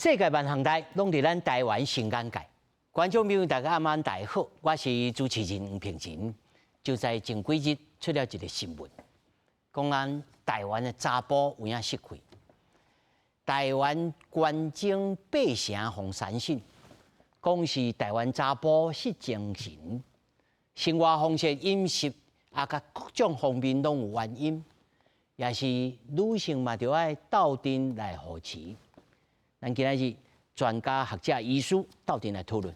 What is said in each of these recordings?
世界萬項代攏佇咱台灣新眼界。觀眾朋友大家暗暗大家好，我是主持人黃平仁。就在前幾日出了一個新聞，講咱台灣的查埔有影失氣。台灣懸鐘八成予三審，講是台灣查埔失精神，生活方式、飲食啊，佮各種方面攏有原因，也是女性嘛，著愛鬥陣來護持。咱今仔日專家學者醫師鬥陣來討論。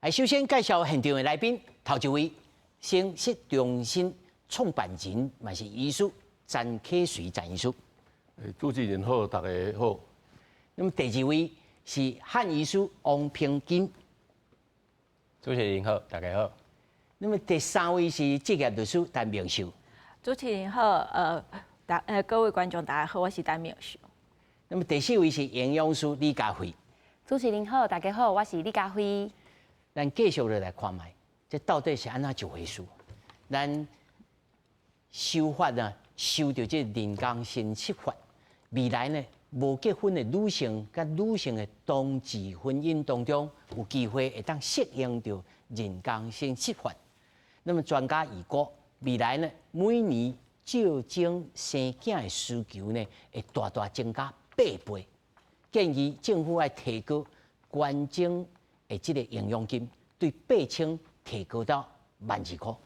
來，首先介紹現場的來賓，頭一位，生殖中心創辦人，嘛是醫師詹啟隨詹醫師。主持人好，大家好。那麼第二位是漢醫師王平金。主持人好，大家好。那麼第三位是執業律師陳明秀。主持人好，各位觀眾大家好，我是陳明秀。那麼第四位是營養師李佳慧。主持人好，大家好，我是李佳慧。咱繼續落來看覓，這到底是按怎一回事？咱修法呢，修著這人工生殖法，未來呢，無結婚的女性佮女性的同志婚姻當中，有機會會當適用著人工生殖法。那麼專家預估，未來呢，每年借精生囝的需求呢，會大大增加八倍。建議政府愛提高懸鐘的這個營養金，對8000提高到12,000箍。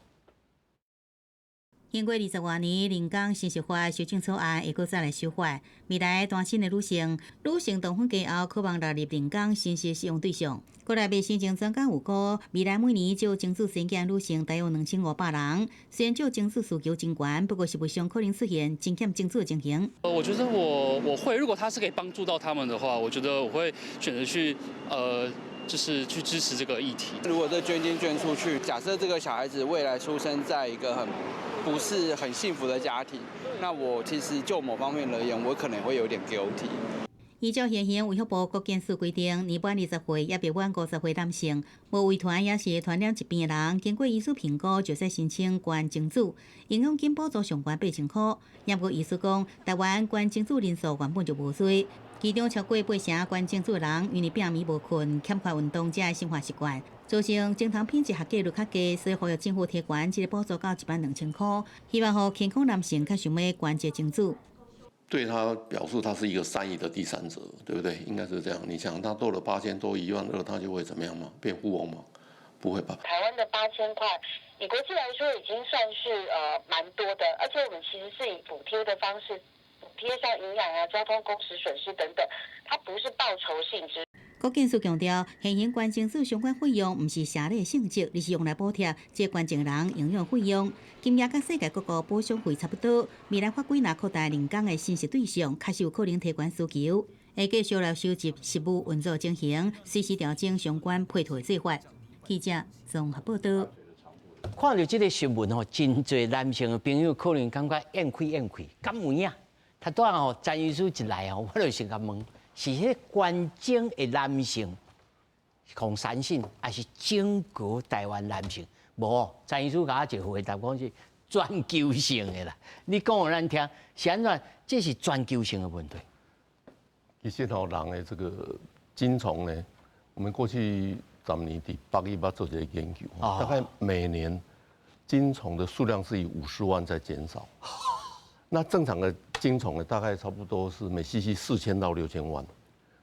經過20外年，人工生殖法修正草案會閣再來修法。未來單身的女性，女性同婚過後，可望納入人工生殖適用對象。國內衛生專家預估，未來每年借精子生囝女性大約2500人。雖然借精子需求真懸，不過實務上可能出現真欠精子的情形。我覺得我會，如果他是可以幫助到他們的話，我覺得我會選擇去，就是去支持這個議題。如果這捐精捐出去，假設這個小孩子未來出生在一個很不是很幸福的家庭，那我其實就某方面而言，我可能會有點 guilty。依照現行衛福部國健署規定，年滿20歲猶未滿50歲男性，無遺傳抑是傳染疾病的人，經過醫師評估，就使申請捐精子，營養金補助上懸8000箍。不過醫師講，台灣捐精子人數原本就無濟，其中超過八成捐精子的人，因為病暝無睏、欠缺運動這的生活習慣，造成精蟲品質合格率較低，所以呼籲政府提懸這個補助到12,000箍，希望予健康男性較想欲捐這精子。對他表示他是一個善意的第三者，對不對？應該是這樣。你想他多了8000多12,000，他就會怎麼樣嗎？變富翁嗎？不會吧？台灣的8000塊，以國際來說已經算是蠻多的，而且我們其實是以補貼的方式，補貼像營養啊、交通工時損失等等，它不是報酬性質。國健署強調，現行捐精子相關費用毋是社禮性質，而是用來補貼這捐精人營養費用。金額佮世界各國保險費差不多。未來法規若擴大人工的生殖對象，確實有可能提懸需求。會繼續來收集實務運作情形，隨時調整相關配套做法。記者綜合報道。看著這個新聞吼，真濟男性的朋友可能感覺咽氣咽氣，敢有影？他拄仔吼，詹醫師一來吼，我就先共問。是彼懸鐘的男性予三審，抑是整個台灣男性？無，詹醫師共我一個回答，講是全球性的啦。你講予咱聽，是按怎？這是全球性的問題。其實吼，人的這個精蟲呢，我們過去10年佇北醫捌做一個研究，大概每年精蟲的數量是以50萬在減少。那正常的精蟲呢，大概差不多是每 cc 4000到6000萬，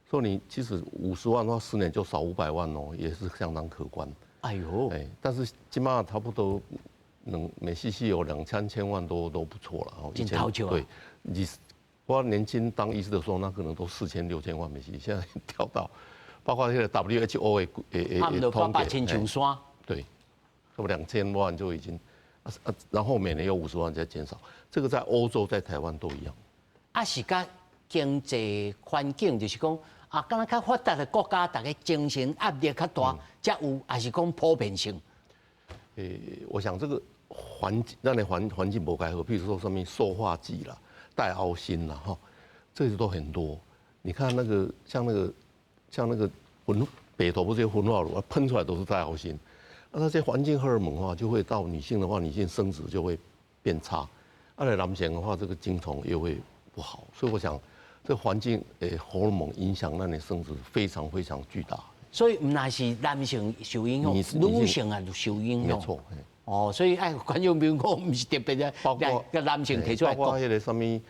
所以你其實50萬的話，10年就少500萬哦，也是相當可觀。哎呦，哎，但是起碼差不多能每 cc 有兩三千萬都不錯了。以前對，你我年輕當醫師的時候，那可能都4000、6000萬每 cc，現在掉到，包括這個 WHO 的統計，親像山。對，差不多2000萬就已經。啊，然後每年有50萬在減少，這個在歐洲、在台灣都一樣。啊，是佮經濟環境，就是講啊，敢若較發達的國家，大家精神壓力較大，才有，抑是講普遍性？欸，我想這個環境，咱的環境無蓋好，譬如說什麼塑化劑啦、戴奧辛啦，哈，這些都很多。你看那個像那個混北投不是有焚化爐，噴出來都是戴奧辛。那這些環境荷爾蒙的話，就會到女性的話，女性生殖就會變差。啊，來男性的話，這個精蟲又會不好，所以我想，這環境誒荷爾蒙影響咱的生殖非常非常巨大。所以毋但是男性受影響，女性也受影響。沒錯。哦，所以愛觀眾朋友講，毋是特別的，包括個男性提出來包括彼個啥物嬰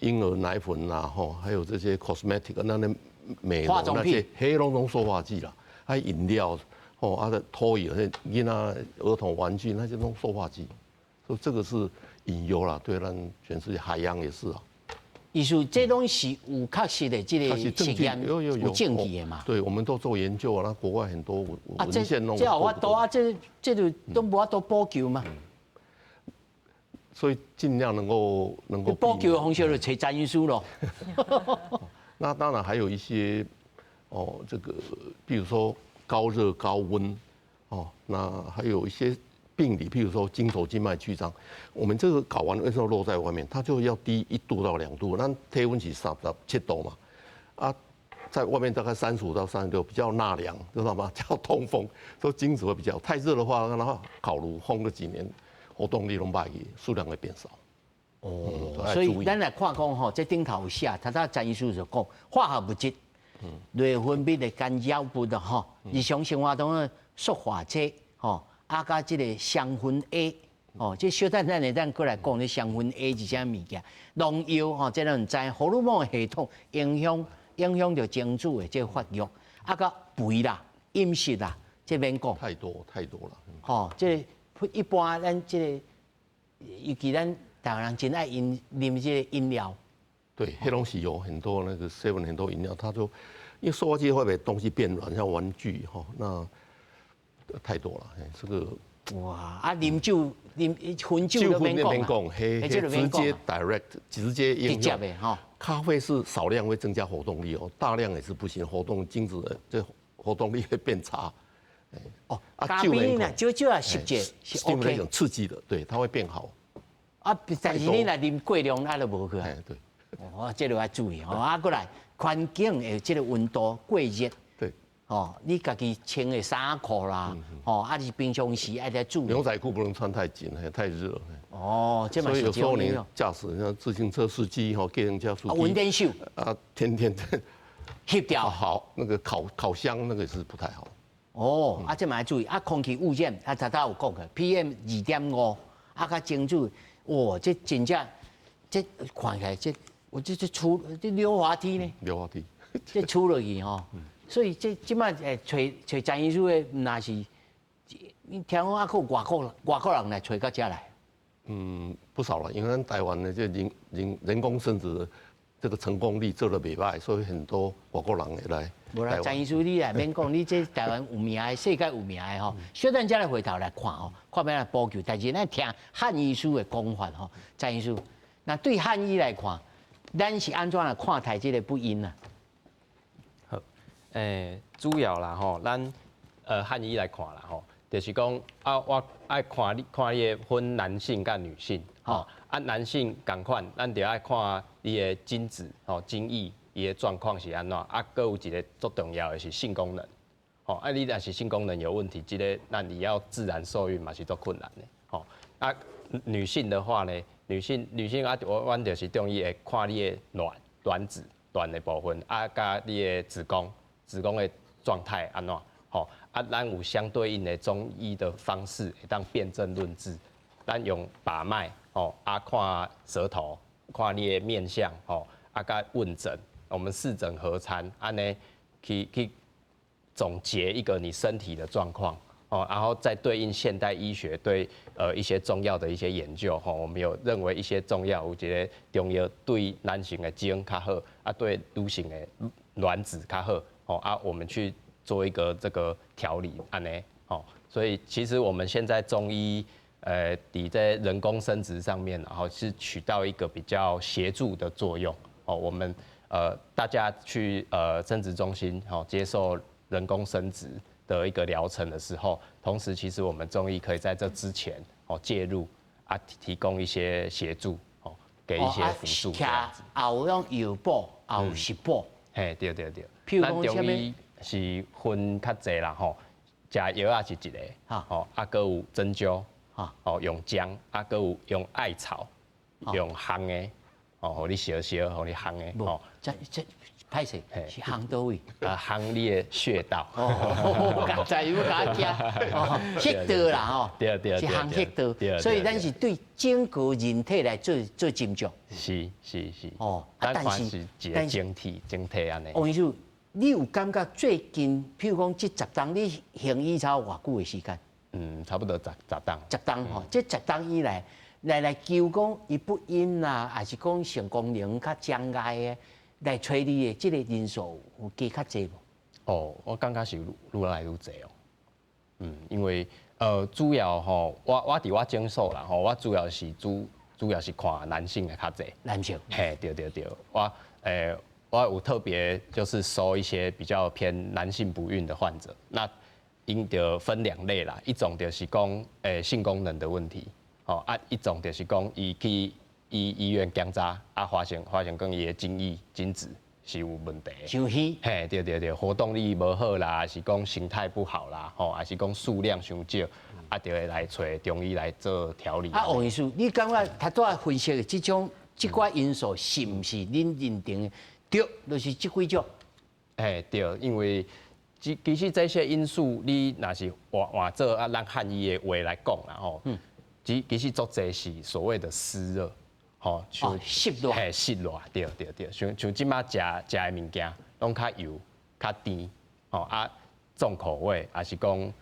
兒奶粉啦，吼，還有這些 cosmetic 那那美容那些，彼攏總塑化劑啦，還有飲料，吼，啊，托兒那囡仔兒童玩具那些攏塑化劑，所以這個是隱憂啦，對咱全世界海洋也是啊。意思這攏是有確實的這個實驗，有證據的嘛？對，我們都做研究啊，那國外很多文獻攏。這有法度啊，這就都無法度補救嘛。所以盡量能夠補救的方式就揣詹醫師咯。那當然還有一些哦，這個比如說高熱高溫哦，那還有一些病理，譬如說精索靜脈曲張，我們這個睾丸為什麼露在外面？它就要低1度到2度，那體溫是37度嘛，啊，在外面大概35到36，比較納涼，知道嗎？叫通風，所以精子會比較。太熱的話，然後烤爐烘個幾年，活動力攏歹去，數量會變少。哦，所以咱來看講吼，這頂頭有寫，頭拄詹醫師就講化學物質、內分泌的干擾物的吼，日常生活中的塑化劑吼。啊，佮這個雙酚 A，哦，這小等咱會當閣來講，這雙酚 A 是啥物件？農藥吼，這咱知，荷爾蒙系統影響著精子的這個發育，啊，佮肥啦、飲食啦，這免講。太多太多了。吼，這個一般咱這個，尤其咱台灣人真愛飲啉這個飲料。對，彼攏是有很多那個 seven 很多飲料，它就因為塑化劑會把東西變軟，像玩具吼，那。太多了，這個哇啊！啉酒、啉薰酒都免講，彼直接 direct 直接應用。咖啡是少量會增加活動力哦，大量也是不行，活動精子的這活動力會變差。哦，咖啡呢，少少啊，十節是 OK。刺激的，對，它會變好。啊，但是你若啉過量，那就無去啊。對。哦，這個要注意哦。啊，閣來環境的這個溫度過熱。哦，你家己穿的衫褲啦，哦，啊是平常時愛來注意。牛仔褲不能穿太緊，太熱。哦，這所以有時候你駕駛像自行車司機吼，計程車司機。運電手。啊，天天翕掉。好，那個烤箱那個也是不太好。哦，啊，這嘛愛注意，啊，空氣污染，啊，頭拄有講的，PM 2.5，啊，較精子，哇，這真正，這看起來這，我這出這溜滑梯呢？溜滑梯。這出落去吼。所以這這擺揣揣詹醫師的，若是你聽講啊，閣有外國人來揣到遮來。嗯，不少了，因為咱台灣的這人工生殖這個成功率做得袂䆀，所以很多外國人會來。無啦，詹醫師你也免講，你這台灣有名的，世界有名的吼。小等才來回頭來看吼，看欲按怎補救。但是咱聽漢醫師的講法吼，詹醫師，那對漢醫來看，咱是按怎來看待這個不孕啊？好，主要啦吼，咱漢醫來看啦吼，就是講啊，我愛看你看你的分男性佮女性，吼啊，男性仝款，咱就愛看你的精子吼精液伊的狀況是按怎，啊，閣有一個足重要的是性功能，吼啊，你若是性功能有問題，這個那你要自然受孕嘛是足困難的，吼啊，女性的話呢，女性啊，阮就是中醫會看你的卵子的部分，啊，佮你的子宮的狀態按怎，吼啊，咱有相對應的中醫的方式，會當辨證論治，咱用把脈，吼啊，看舌頭，看你的面相，吼啊，佮問診，我們四診合參，按呢去總結一個你身體的狀況，哦，然後再對應現代醫學對一些中藥的一些研究，吼，我們有認為一些中藥有一個中藥對男性的精較好，啊，對女性的卵子較好，哦，啊，我們去做一個這個調理，按呢，哦，所以其實我們現在中醫，佇這人工生殖上面，然後是取到一個比較協助的作用，哦，我們大家去生殖中心，哦，接受人工生殖的一個療程的時候，同時其實我們中醫可以在這之前哦介入啊，提供一些協助哦，給一些輔助這樣子。也有用藥補，也有食補。嘿，對對對。譬如講咱中醫是分較濟啦吼，食藥仔是一個，吼，啊，閣有針灸，吼，用薑，啊，閣有用艾草，用烘的，哦，予你燒燒，予你烘的，哦，這歹勢，是烘佗位？啊，烘你的穴道。哦，剛才有共我驚，哦，穴道啦，吼，對對，是烘穴道，所以咱是對整個人體來做做針灸。是是是。哦，啊，但是一個整體整體按呢。王醫師，你有感覺最近，譬如講這十冬，你行醫差偌久的時間？嗯，差不多十冬。十冬吼，這十冬以來，來求講伊不孕啦，還是講性功能較障礙的來揣你的這個人數有加較濟無？哦，我感覺是愈來愈濟哦。嗯，因為主要吼，我佇我診所啦吼，我主要是看男性的較濟。男性。嘿，對對對，我有特別就是收一些比較偏男性不孕的患者，那𪜶就分兩類啦，一種就是講性功能的問題，哦啊，一種就是講伊去醫院檢查啊，發現講伊的精液精子是有問題。傷虛。嘿，對對對，活動力無好啦，還是講形態不好啦，吼，還是講數量傷少，啊，就會來揣中醫來做調理。啊，王醫師，你感覺頭拄仔分析的這種這寡因素是毋是恁認定的？對，就是這幾種。嘿，對，因為其實這些因素，你若是換換做啊，咱漢醫的話來講啦吼，其實足濟是所謂的濕熱，吼，像濕熱，嘿，濕熱，對對對，像這馬食食的物件，攏較油、較甜，吼啊重口味，還是講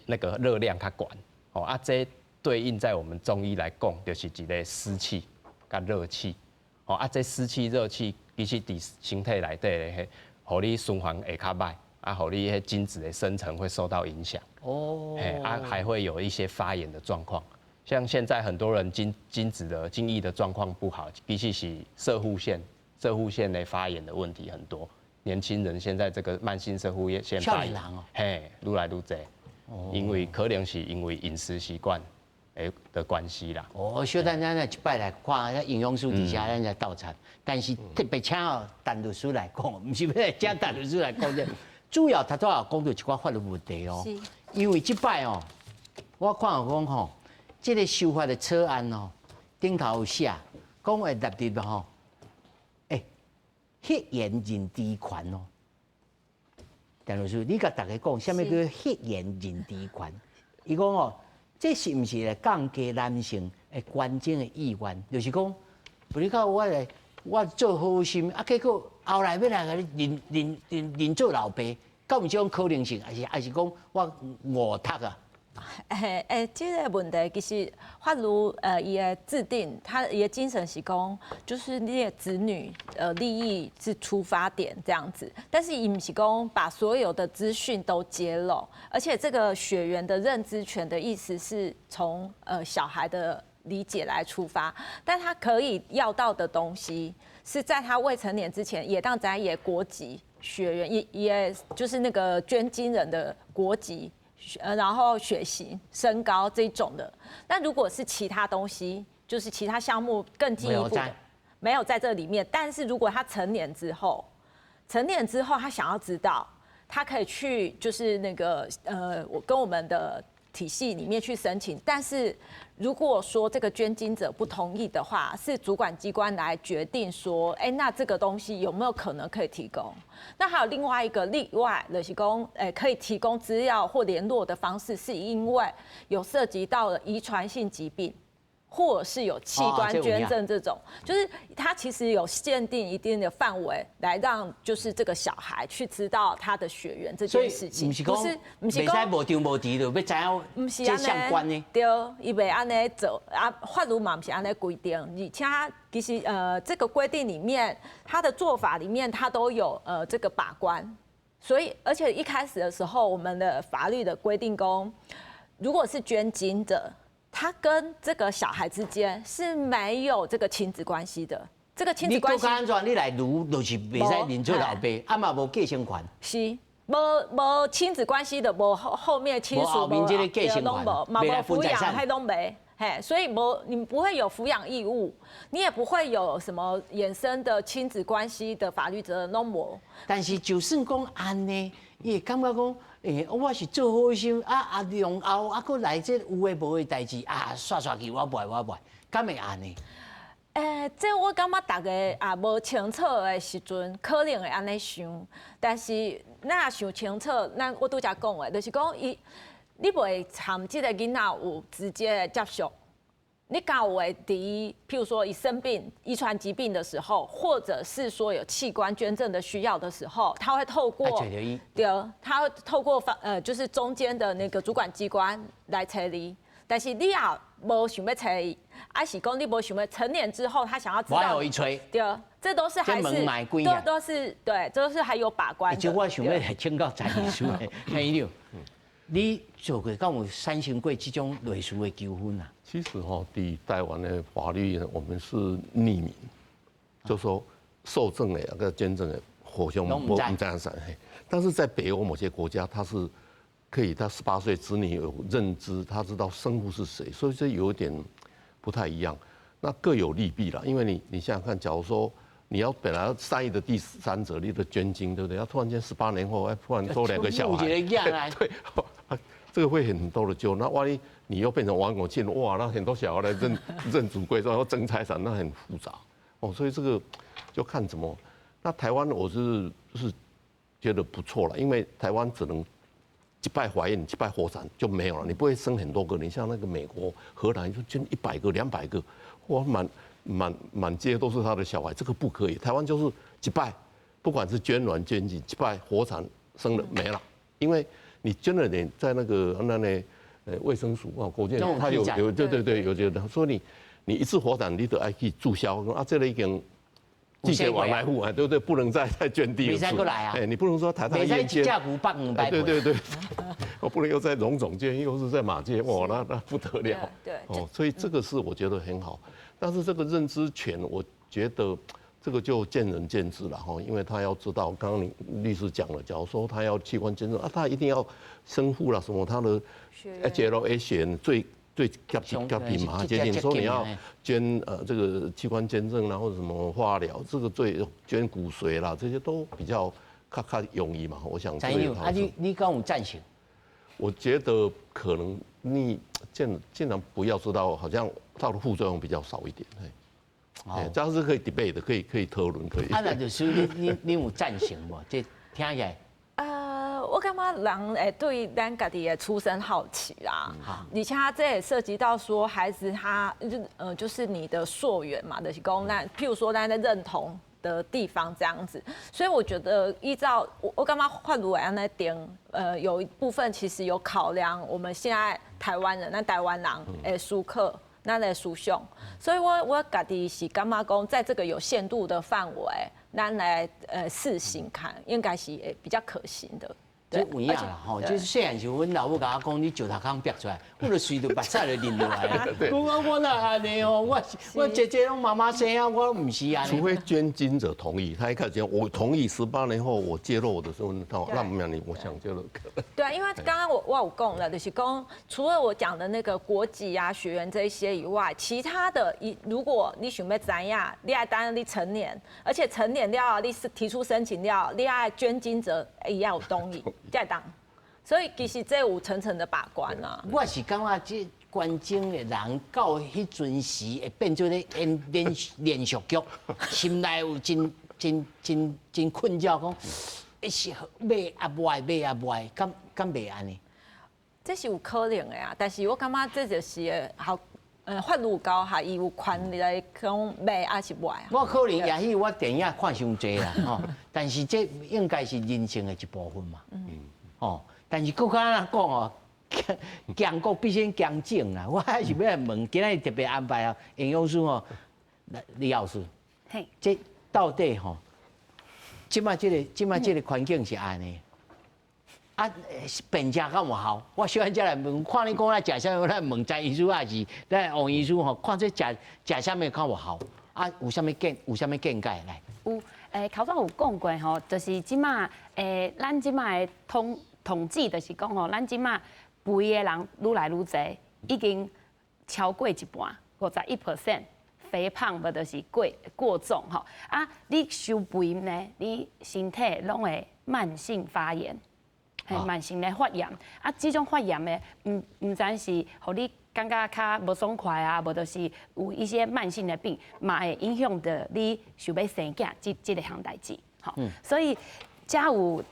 那個熱量較懸，吼啊這對應在我們中醫來講，就是一個濕氣佮熱氣，吼啊這濕氣熱氣其實佇身體內底咧，予你循環會較歹，啊，予你彼精子的生成會受到影響。哦，嘿，啊，還會有一些發炎的狀況。像現在很多人精子的精液的狀況不好，其實是攝護腺的發炎的問題很多。年輕人現在這個慢性攝護腺發炎，嘿，愈來愈濟。因為可能是因為飲食習慣的關係啦。哦，小等咱來一擺來看，營養師佇遮咱來鬥插，但是特別請陳律師來講，毋是欲來請陳律師來講這，主要頭拄仔有講到一寡法律問題哦。因為這擺哦，我看有講吼，這個修法的草案哦，頂頭有寫，講會納入吼，血緣認知權哦。陳律師，你共大家講，啥物叫血緣認知權？伊講哦，這是毋是來降低男性的捐精的意願？就是講，比如講我來我做好心，啊，結果後來欲來共你認認認認做老爸，敢有這種可能性？還是講我誤讀啊？欸欸，這個問題其實法律伊的制定，他伊的精神是講，就是你的子女利益是出發點這樣子，但是伊毋是講把所有的資訊都揭露，而且這個血緣的認知權的意思是從小孩的理解來出發，但他可以要到的東西是在他未成年之前，會當知伊的國籍、血緣，也就是那個捐精人的國籍。然後血型、身高這種的，那如果是其他東西，就是其他項目更進一步的，沒有在這裡面。但是如果他成年之後，成年之後他想要知道，他可以去就是那個我跟我們的體系裡面去申請。但是如果說這個捐精者不同意的話，是主管機關來決定說，哎，那這個東西有沒有可能可以提供？那還有另外一個例外的是講，哎，可以提供資料或聯絡的方式，是因為有涉及到了遺傳性疾病，或者是有器官捐贈這種，就是它其實有限定一定的範圍，來讓就是這個小孩去知道他的血緣這件事情。毋是講，毋是講無張無遲就欲知影，毋是這相關的。對，伊袂按呢做啊，法律嘛毋是按呢規定，而且其實這個規定裡面，他的做法裡面，他都有這個把關。所以，而且一開始的時候，我們的法律的規定講，如果是捐精的，他跟這個小孩之間是沒有這個親子關係的。這個親子關係，你閣按怎？你來盧就是袂使認做老爸，啊嘛無繼承權。是，無親子關係的，無後面親屬，後面這個繼承權，嘛無撫養，彼攏無。嘿，所以無你不會有撫養義務，你也不會有什麼衍生的親子關係的法律責任，攏無。但是就算講按呢，伊會感覺講，欸，我是做好心啊啊，然後啊，閣來這有的無的代誌啊，煞煞去，我袂愛我袂愛。敢會按呢？這我感覺逐家也無清楚的時陣，可能會按呢想。但是咱若想清楚，咱我拄才講的，就是講伊，你袂和這個囡仔有直接的接觸。你敢有會佇伊，譬如說伊生病、遺傳疾病的時候，或者是說有器官捐贈的需要的時候，他會透過對，他會透過就是中間的那個主管機關來揣你。但是你也無想欲揣伊，抑是講你無想欲成年之後，他想要知道，對，這都是還是都是對，都是還有把關的。就我想欲請教陳醫師的，陳醫師，你做過敢有產生過這種類似的糾紛啊？其實哈，佇台灣的法律，我們是匿名，就說受贈的佮捐贈的互相毋知影。但是在北歐某些國家，他是可以，他18歲子女有認知，他知道生父是誰，所以這有點不太一樣。那各有利弊啦，因為你想想看，假如說你要本來要善意的第三者，你的捐精，對不對？要突然間18年後，哎，突然多兩個小孩，對，這個會很多的糾。那萬一你又變成亡國親，哇，那很多小孩來認祖歸宗，要爭財產，那很複雜哦。所以這個就看怎麼。那台灣我是覺得不錯了，因為台灣只能一擺懷孕，一擺活產就沒有了，你不會生很多個。你像那個美國、荷蘭就捐100個、200個，哇，滿街都是他的小孩，這個不可以。台灣就是一擺，不管是捐卵捐精，一擺活產生了沒了，因為你捐了，你在那個那衛生署啊，國健他有對對對有這個，所以你一次活產你都愛去註銷啊，這個已經拒絕往來戶啊，對不對？不能再捐第二次。哎，你不能說台大醫院捐，對對對，我不能又在榮總捐，又是在馬偕，哇，那不得了。對，哦，所以這個是我覺得很好，但是這個認知權，我覺得這個就見仁見智了哈，因為他要知道，剛剛你律師講了，假如說他要器官捐贈啊，他一定要生父啦什麼，他的 H L A 血最最接近接近嘛，接近說你要捐這個器官捐贈啦，或者什麼化療，這個最捐骨髓啦，這些都比較較容易嘛。我想。陳醫啊，你敢有贊成？我覺得可能你盡量不要知道，好像它的副作用比較少一點。哎，這樣是可以 debate 的，可以討論，可以。啊，那就是你有贊成無？這聽起來。我感覺人會對咱家己的出身好奇啦，而且這也涉及到說孩子他就是你的溯源嘛，就是講咱譬如說咱的認同的地方這樣子，所以我覺得依照我感覺法律會按呢定，有一部分其實有考量我們現在台灣人，咱台灣人的思考，咱的思想，所以我家己是感覺講，在這個有限度的範圍，咱來試行看，應該是會比較可行的。這有影啦吼，就是細漢時，阮老母共我講，你石頭空煏出來，我就隨著目屎就淋落來啊。講啊，我哪按呢哦，我姐姐攏媽媽生啊，我毋是按呢。除非捐精者同意，他一開始講我同意，18年後我揭露我的身份，那沒有你，我想揭露。對啊，因為剛剛我有講了，就是講除了我講的那個國籍啊、血緣這些以外，其他的，如果你想欲知影，你愛等你成年，而且成年了，你是提出申請了，你愛捐精者也要有同意。才當，所以其實這有層層的把關啊。我是感覺這捐精的人到彼陣時會變做咧演連續劇，心內有真真真真困擾，講是欲抑無愛，欲抑無愛，敢袂按呢？這是有可能的啊，但是我感覺這就是好，法律高哈，伊有權利來講欲抑是無愛啊。我可能也許我電影看傷濟啦，吼，但是這應該是人性的一部分嘛。哦，但是閣較按怎講哦，強國必先強種啦。我還是欲來問，今仔日特別安排啊，營養師吼，李老師，嘿，這到底吼，這擺這個環境是按呢？啊，變食敢有效？我小漢才來問，看你講來食啥物，我來問陳醫師抑是咱王醫師吼，看這食食啥物較有效？啊，有啥物見解來？有，頭先有講過吼，就是這擺咱這擺的統計就是講吼，咱這擺肥的人愈來愈濟，已經超過一半，51% 肥胖無就是過重吼。啊，你傷肥呢，你身體攏會慢性發炎。嘿，慢性的發炎，啊，這種發炎的，毋毋單是予你感覺較無爽快啊，無就是有一些慢性的病，嘛會影響著你想欲生囝這個項代誌，吼。所以遮有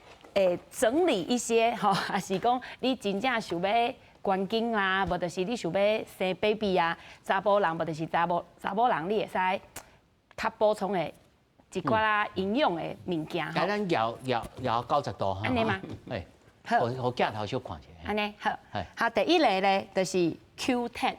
整理一些吼，抑是講你真正想欲捐精啊，無就是你想欲生 baby 啊，查埔人無就是查某人，你會使較補充的一寡仔營養的物件。來，咱搖搖搖90度。按呢嗎？欸，好，予鏡頭小看一下。按呢好。好，第一个咧就是 Q10。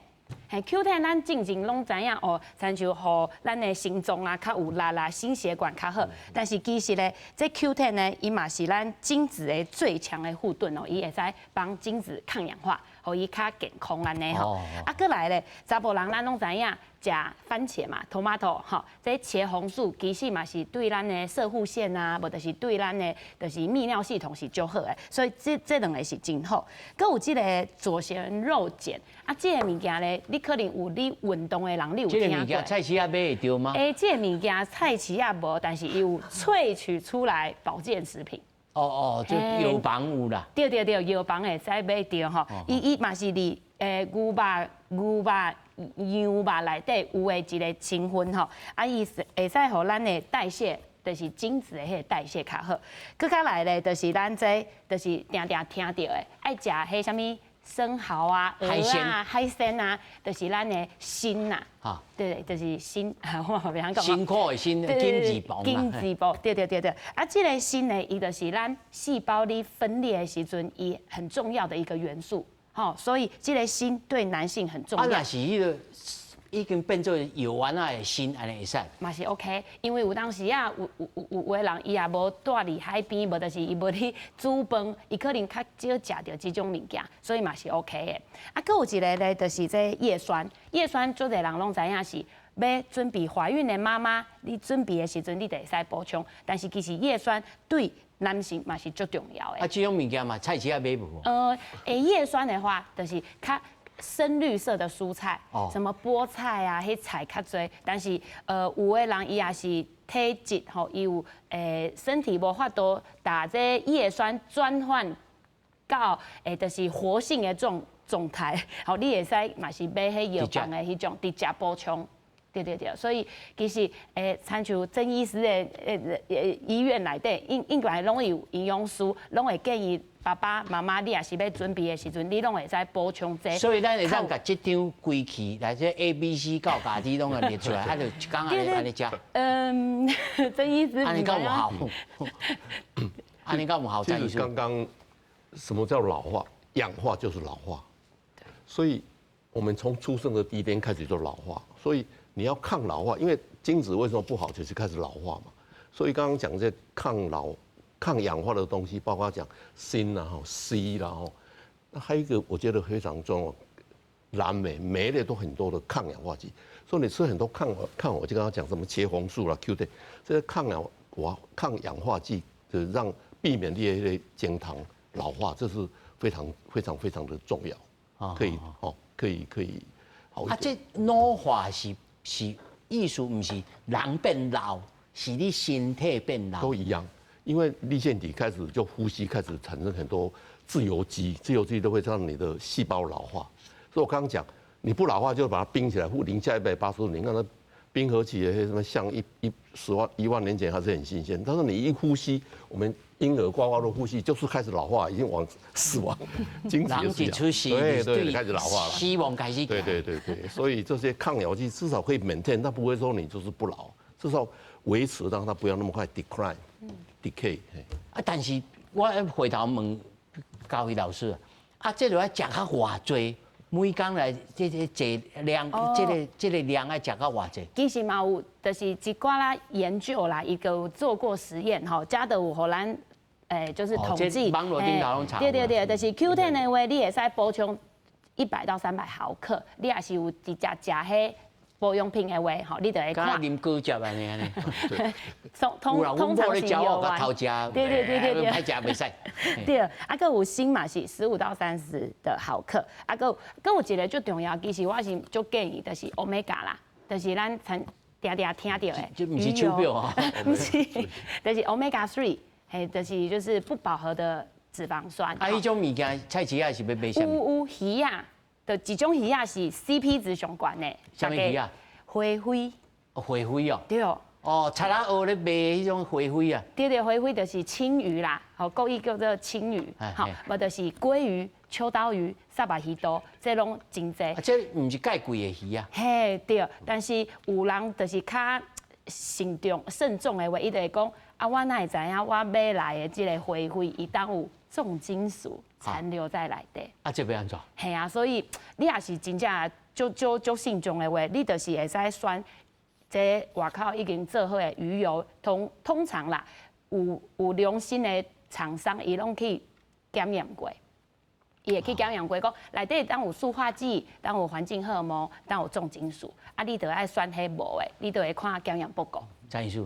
嘿，Q10 咱進前攏知影哦，親像予咱的心臟啊較有力啦，心血管較好。但是其實咧，這 Q10 呢，伊嘛是咱精子的最強的護盾哦，伊會使幫精子抗氧化，予伊較健康按呢吼。啊，閣來咧，查埔人咱攏知影食番茄嘛，tomato 吼，這茄紅素其實嘛是對咱的攝護腺啊，無就是對咱的，就是泌尿系統是足好的，所以這兩个是真好。閣有這个左旋肉鹼啊，這个物件咧，你可能有你運動的人，你有聽過。這个物件菜市仔買會著嗎？欸，這个物件菜市仔無，但是伊有萃取出來保健食品。哦哦，就藥房有啦。對對對，藥房會使買著吼。伊嘛是佇牛肉、羊肉內底有的一個成分吼，啊，伊會使予咱的代謝，就是精子的彼个代謝較好。閣較來咧，就是咱這就是定定聽著的，愛食彼啥物生蠔啊、蚵仔、海鮮啊，就是咱的鋅呐。對，就是鋅，我嘛袂曉講。辛苦的辛，金字旁。金字旁，對對對對。啊，這個鋅呢，伊就是咱細胞咧分裂的時陣，伊很重要的一個元素。吼，所以這個鋅對男性很重要。啊，若是彼个已經變做藥丸仔的鋅，按呢會使？嘛是 OK，因為有當時啊，有的人伊也無蹛佇海邊，無就是伊無咧煮飯，伊可能較少食著這種物件，所以嘛是 OK 的。啊，閣有一个咧，就是這葉酸，葉酸足濟人攏知影是欲準備懷孕的媽媽，你準備的時陣你就會使補充，但是其實葉酸對男性嘛是足重要的。啊，這種物件嘛，菜市仔買無？葉酸的話，就是較深綠色的蔬菜，什麼菠菜啊，彼菜較濟。但是有的人伊也是體質吼，伊有身體無法度把這葉酸轉換到就是活性的狀態，吼，你會使嘛是買彼藥房的彼種直接補充。對對對，所以其實親像曾醫師的醫院內底，應該攏有營養師，攏會建議爸爸媽媽，你若是欲準備的時陣，你攏會使補充這個。所以咱會當共這張規氣，來這 A、B、C 到加 D 攏會列出來，啊，就一工按呢按呢食。嗯，曾醫師。按呢敢有效？按呢敢有效？其實剛剛什麼叫老化？氧化就是老化。所以我們從出生的第一天開始就老化，所以你要抗老化，因為精子為什麼不好，就是開始老化嘛。所以剛剛講這抗老、抗氧化的東西，包括講鋅啦、吼 C 啦、吼，那還有一個我覺得非常重要，藍莓，莓類都很多的抗氧化劑。所以你吃很多抗，我就剛剛講什麼茄紅素啦、Q10，這些抗氧化劑，就讓避免這些精糖老化，這是非常非常非常的重要。可以哦，可以好。啊，這老化是意思，毋是人變老，是你身體變老。都一樣，因為粒線體開始就呼吸，開始產生很多自由基，自由基都會讓你的細胞老化。所以我剛剛講，你不老化就把它冰起來，負零下180度，你看它冰河期的什麼像一十萬一萬年前還是很新鮮。但是你一呼吸，我們嬰兒呱呱的呼吸就是開始老化，已經往死亡。精子也是一樣，對對，開始老化了，死亡開始。對對對對，所以這些抗老劑至少可以 maintain，它不會說你就是不老，至少維持讓它不要那麼快 decline、decay。啊，但是我回頭問教育老師啊，這個愛食較偌濟？每工來這個濟量，這個量愛食到偌濟？其實嘛有，就是一寡啦研究啦，伊個做過實驗吼，遮都有予咱，就是統計，網路頂頭攏查。對對對，就是 Q10 的話，你會使補充100到300毫克，你若是有直接食彼保養品的話，吼，你就會看。啉果汁按呢按呢。通常是有啊。偷食。對對對對對。歹食袂使。對，啊，閣有鋅嘛是15到30的毫克，啊，閣有一个最重要，其實我是足建議，就是 Omega 啦，就是咱常定定聽著的。這毋是手錶啊。毋是，就是 Omega three，嘿，就是不飽和的脂肪酸。啊，彼種物件菜市仔是欲買啥物？有魚仔。就一種魚仔是 CP 值上懸的。啥物魚啊？花飛。哦，花飛哦。對。哦，賊仔蚵咧賣彼種花飛啊。對對，花飛就是鯖魚啦，吼，國語叫做鯖魚，吼，無就是鮭魚、秋刀魚、薩巴魚肚，這攏真濟。啊，這毋是蓋貴的魚啊。嘿，對，但是有人就是較慎重、慎重的話，伊就會講啊，我哪會知影我買來的這個花飛，伊當有重金屬殘留在內底。啊，這欲按怎？嘿啊，所以你若是真正足足足慎重的話，你就是會使選這外口已經做好的魚油，通常啦，有良心的廠商，伊攏去檢驗過，伊會去檢驗過，講內底當有塑化劑，當有環境荷爾蒙，當有重金屬，啊，你就愛選彼無的，你就會看檢驗報告。張醫師，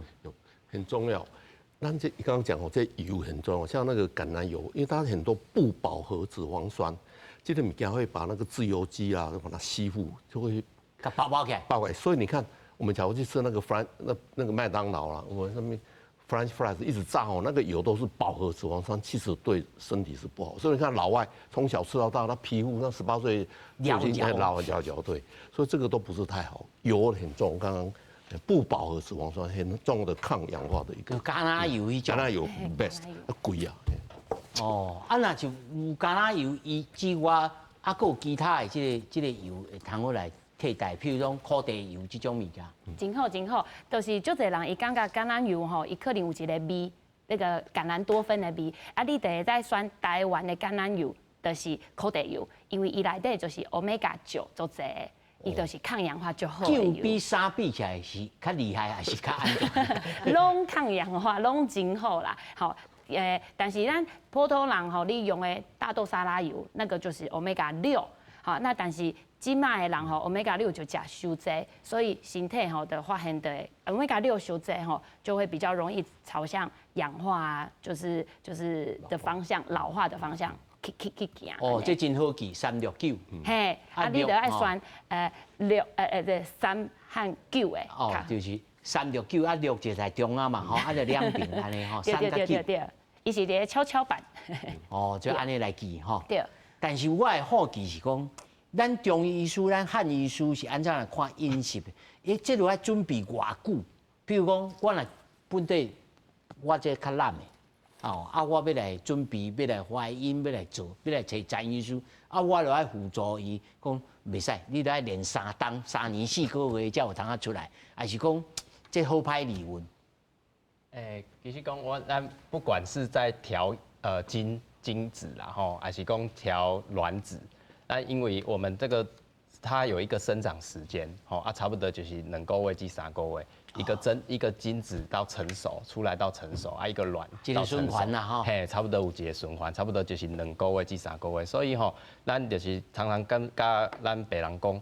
很重要。咱這剛剛講哦，這油很重要，像那個橄欖油，因為它很多不飽和脂肪酸，這個物件會把那個自由基啊，把它吸附，就會共包包起來。包起來。所以你看，我們假如去吃那個 French 那個麥當勞啦，我們上面 French fries 一直炸哦，那個油都是飽和脂肪酸，其實對身體是不好。所以你看老外從小吃到大，他皮膚那18歲老老老老對，所以這個都不是太好。油很重，剛剛不飽和脂肪酸很重的抗氧化的一個。橄欖油彼種。橄欖油 best，貴啊。哦，啊若就有橄欖油伊之外，啊，閣有其他的這個油會通好來替代，譬如講苦茶油這種物件。真好真好，就是足濟人伊感覺橄欖油吼，伊可能有一個味，那個橄欖多酚的味，啊，你就會使選台灣的橄欖油，就是苦茶油，因為伊內底就是歐米伽九足濟的，伊就是抗氧化足好的油。酒比啥比起來是較厲害，還是較安全？攏抗氧化，攏真好啦，吼。但是咱普通人吼，你用的大豆沙拉油，那個就是歐米伽六，好，那但是這擺的人吼，歐米伽六就食傷濟，所以身體吼就發現的歐米伽六傷濟吼，就會比較容易朝向氧化啊，就是的方向，老化的方向去行。哦，這真好記，三六九。嘿，啊，你就愛選六這三和九的。哦，就是三六九啊，六就在中間嘛，吼，啊就兩邊按呢吼，三佮九。對，伊是佇咧蹺蹺板。哦，就按呢來記吼。對。但是我的好奇是講，咱中醫師、咱漢醫師是按怎來看飲食的？伊這著愛準備偌久？比如講，我若本底我這較懶的，哦，啊，我欲來準備，欲來懷孕，欲來做，欲來揣詹醫師，啊，我就愛輔助伊，講袂使，你著愛練3冬、3年4個月才有通仔出來，還是講這好歹利潤？其實講我咱不管是在調精子啦吼，還是講調卵子，那因為我們這個它有一個生長時間，吼啊，差不多就是2個月至3個月，一個精子到成熟出來到成熟啊，一個卵到成熟啦吼，嘿，差不多有一個循環，差不多就是2個月至3個月，所以吼，咱就是常常跟佮咱病人講，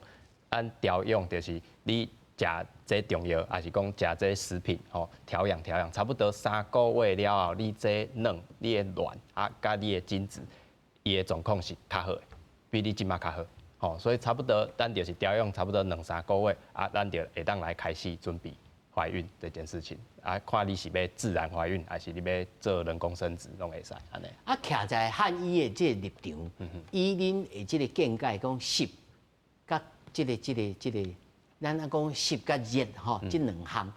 咱調養就是你食這中藥，還是講食這食品吼，調養調養，差不多三個月了後，你這卵、你的卵啊，佮你的精子，伊的狀況是較好的，比你這馬較好。吼，所以差不多，咱就是調養差不多兩三個月啊，咱就會當來開始準備懷孕這件事情。啊，看你是欲自然懷孕，還是你欲做人工生殖，攏會使按呢。啊，徛在漢醫的這個立場，以恁的這個見解講濕佮這個，咱啊講濕佮熱吼，這兩項，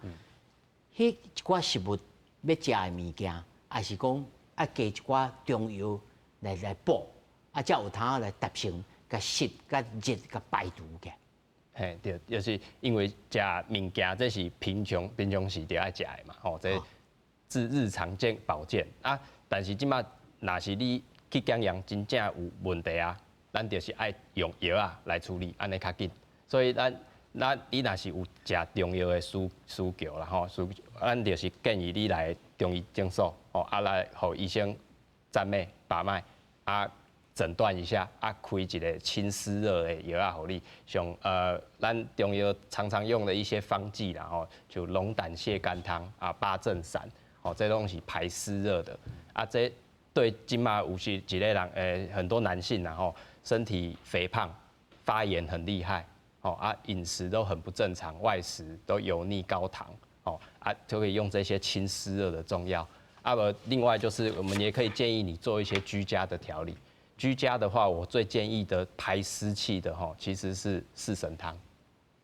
彼一寡食物欲食的物件，還是講愛加一寡中藥來補，啊，才有通來達成。共濕、共熱、共排除起。嘿，對，就是因為食物件，這是平常時就愛食的嘛，吼，這是日常健保健啊。但是這馬若是你去檢驗真正有問題啊，咱就是愛用藥仔來處理，按呢較緊。所以咱你若是有食中藥的需求啦，吼，咱就是建議你來中醫診所，吼，啊來予醫生診脈把脈啊。診斷一下，啊，開一個清濕熱的藥仔予你，像咱中藥常常用的一些方劑啦，吼，就龍膽瀉肝湯啊、八正散，哦，這攏是排濕熱的。啊，這對這馬有時一個人，很多男性然後身體肥胖、發炎很厲害，哦啊，飲食都很不正常，外食都油膩高糖，哦啊，就可以用這些清濕熱的中藥。啊，無另外就是我們也可以建議你做一些居家的調理。居家的話，我最建議的排濕氣的吼，其實是四神湯。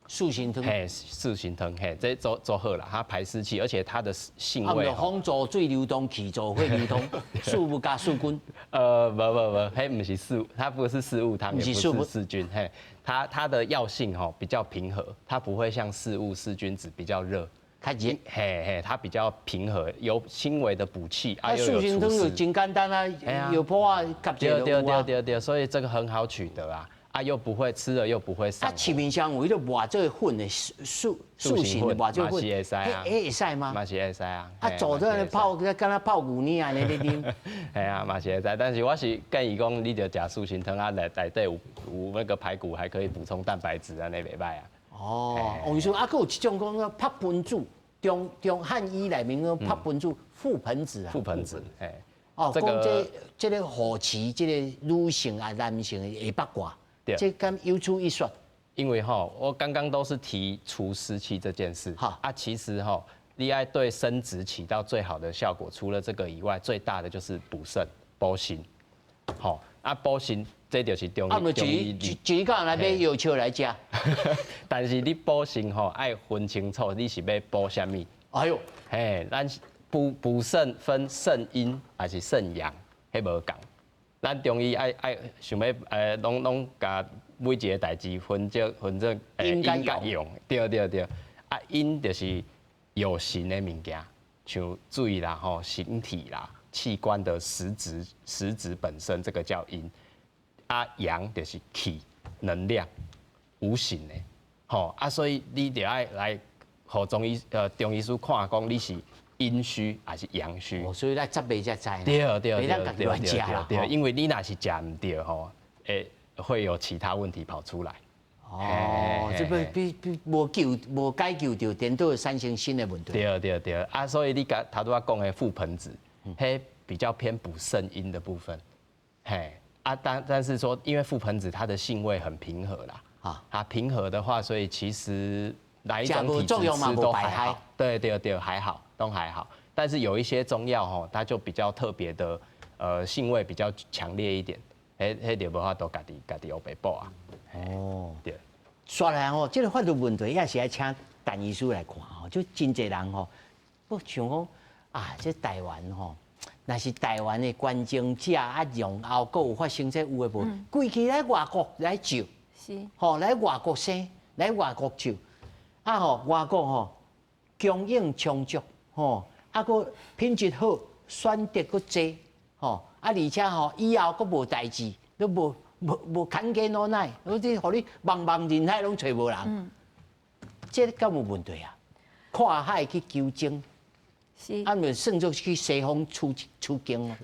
四神湯，嘿，四神湯，嘿，這做做好啦，它排濕氣，而且它的性味。啊，風助水流動，氣助血流通，四物加四君。無無無，彼毋是四，它不是四物湯，也不是四君，嘿，它的藥性吼比較平和，它不會像四物四君子比較熱。較熱，嘿嘿，它比較平和，有輕微的補氣，啊，四神湯就真簡單啊，藥鋪啊，夾一個對對對對，所以這個很好取得啊。啊，又不會吃了又不會上。啊，市面上有彼個磨做粉的四四神的磨做粉，嘛是會使啊，彼會使嗎？嘛是會使啊。啊，做做泡，敢若泡牛奶按呢咧啉。係啊，嘛是會使，但是我是建議講，你著食四神湯啊，內底有那個排骨，還可以補充蛋白質，按呢袂䆀啊。哦，王醫師啊，閣有一種講覆盆子，中中漢醫內面講覆盆子、覆盆子啊。覆盆子，嘿。哦，講這個護臍，這個女性啊、男性的下八卦。這敢有此一說？因為吼，我剛剛都是提除濕氣這件事。啊，其實吼，你愛對生殖起到最好的效果，除了這個以外，最大的就是補腎、補腎。吼，啊，補腎這就是中醫中醫。一一來買藥笑來食。但是你補腎吼，愛分清楚你是欲補啥物。哎喲，嘿，咱補補腎分腎陰還是腎陽，彼無仝。咱中醫愛想欲攏攏共每一个代誌分做陰佮陽，對對對。啊，陰就是有形的物件，像水啦、吼形體啦、器官的實質本身，這個叫陰。啊，陽就是氣能量，無形的，吼啊，所以你著愛來予中醫師看，講你是陰虛還是陽虛？所以咱十袂才知。對對對對對對，因為你若是食毋著吼，會有其他問題跑出來。哦，這欲比比無救無解救著，顛倒會產生新的問題。對對對，啊，所以你剛頭拄仔講的覆盆子，彼比較偏補腎陰的部分，嘿，啊，但是說，因為覆盆子它的性味很平和啦，啊，它平和的話，所以其實哪一種體質吃都還好。對對對，還好，都還好。但是有一些中藥吼，它就比較特別的，性味比較強烈一點，彼就無法度家己烏白補啊。哦，對。煞來吼，這個法律問題也是愛請陳醫師來看吼，就真濟人吼，我想講啊，這台灣吼，若是台灣的捐精者啊，然後閣有發生這有的無，規氣來外國來照，吼來外國生，來外國照，啊吼外國吼供應充足，吼啊閣品質好，選擇閣濟，吼啊而且吼以後閣無代誌，都無。無無牽家老奶，好似予你茫茫人海攏揣無人，這敢有問題啊？跨海去求精，啊，毋算做去西方取取經咯。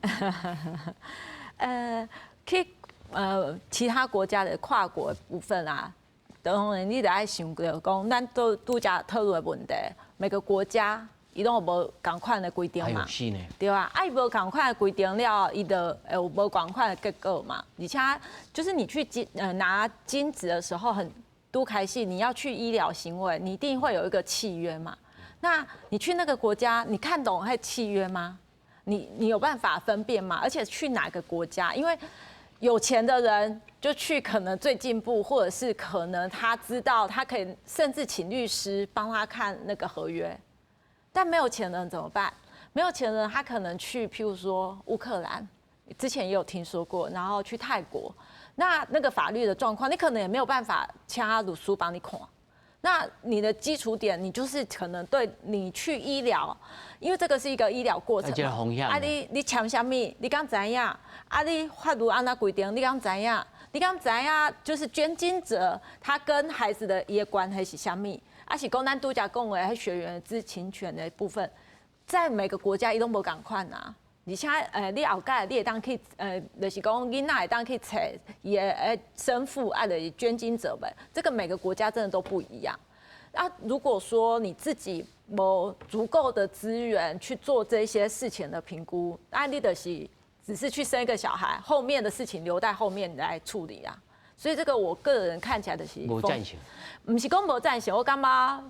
去其他國家的跨國部分啊，當然你著愛想著講，咱都拄才討論的問題，每個國家伊攏有無仝款的規定嘛？對啊，啊伊無仝款的規定了，伊就會有無仝款的結果嘛。而且就是你去拿精子的時候，很多開始你要去醫療行為，你一定會有一個契約嘛。那你去那個國家，你看懂彼契約嗎？你有辦法分辨嗎？而且去哪個國家？因為有錢的人就去可能最進步，或者是可能他知道他可以甚至請律師幫他看那個合約。但沒有錢的人怎麼辦？沒有錢的人他可能去，譬如說烏克蘭，之前也有聽說過，然後去泰國，那個法律的狀況，你可能也沒有辦法請律師幫你看。那你的基礎點，你就是可能對你去醫療，因為這個是一個醫療過程嘛。啊你簽啥物？你敢知影？啊你法律按怎規定？你敢知影？你敢知影？就是捐精者他跟孩子的伊的關係是啥物？啊是講咱拄才講的彼血緣知情權的部分，在每個國家伊攏無仝款啊。而且，你後蓋你會當去，就是講囡仔會當去揣伊的生父，啊，就是捐精者們，這個每個國家真的都不一樣。啊，如果說你自己無足夠的資源去做這些事情的評估，啊，你就是只是去生一個小孩，後面的事情留待後面來處理啊。所以這個我個人看起來就是，無贊成，毋是講無贊成，我感覺